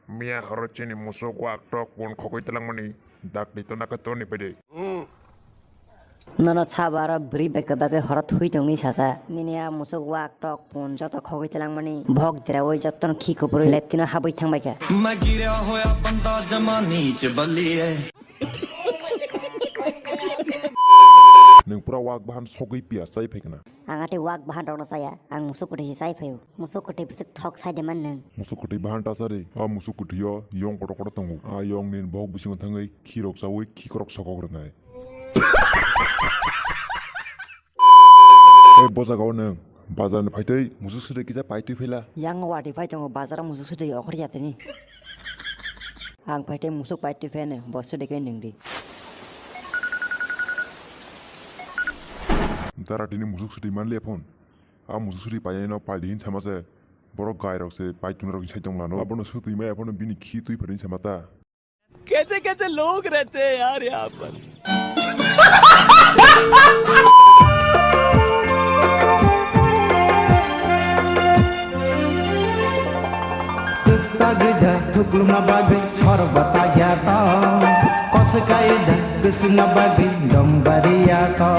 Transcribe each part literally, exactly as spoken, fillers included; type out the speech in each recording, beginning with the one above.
Miya horo chini musuk wak tok pun khogwi twlangmani dakti to naka toni pede. Nono sabo aro bwrwi bai kwbagwi horo thui tongni sasa. Nini a musuk wak tok pun joto khogwi twlangmani bhok deraui jottono khi kupurwi leptino habwi thangbaikha. Magire hoya panta jamani che baliye. Nwng pura wak bahan sogwi piya chai phaikana. Ang atwi wak bahan rokno chaya, ang musuk kwthwi se chai phaio. Musuk kwthwi bwswk thok sai de man nwng. Musuk kwthwi bahan ta sari, a musuk kwthwio yong kotor kotor tongo. A yong nini bok bisingo thangwi khi rok chaui khi korok sokok rwnai. Ei bojagao nwng bazar ni phaitwi musuk swtwi kisa paitwi phaila. Yang wadi phai tongo bazar musuk swtwi okhor yatini. Ang phaitwi musuk paitwi phai no bo swtwi khe nwng di. Dara tini musuk swtwi man le phone. A musuk swtwi painai no paidi hin sama se. Borok gai rok se pai tuna rok sai tong lano. Abono swtwi mai abono bini khi twi phari sama ta. कैसे कैसे लोग रहते हैं यार यहाँ पर। Tagida thukluma bagwi sorba tagya to. Koskai da kusna bagwi dombariya to.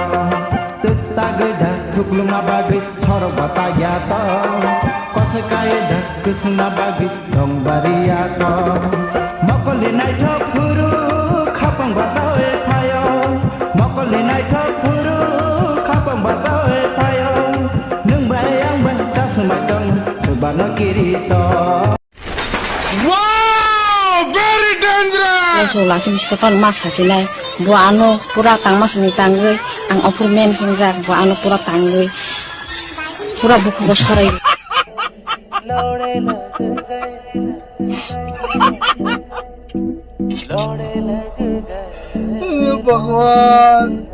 Tagida thukluma bagwi sorba tagya to. Koskai da kusna bagwi dombariya to. Mokolni naithok phuru khapang bachawi phaio. Mokolni naithok phuru khapang bachawi phaio. Nwng bai ang bai chasma tong, chubano kirito. Wow! Very dangerous! Eso lasing sepan mas hasilai. Bo ano pura tangmas ni tangwi. Ang opor men sinjak. Bo ano pura tangwi. Pura buku bo sorai. Bhagwan.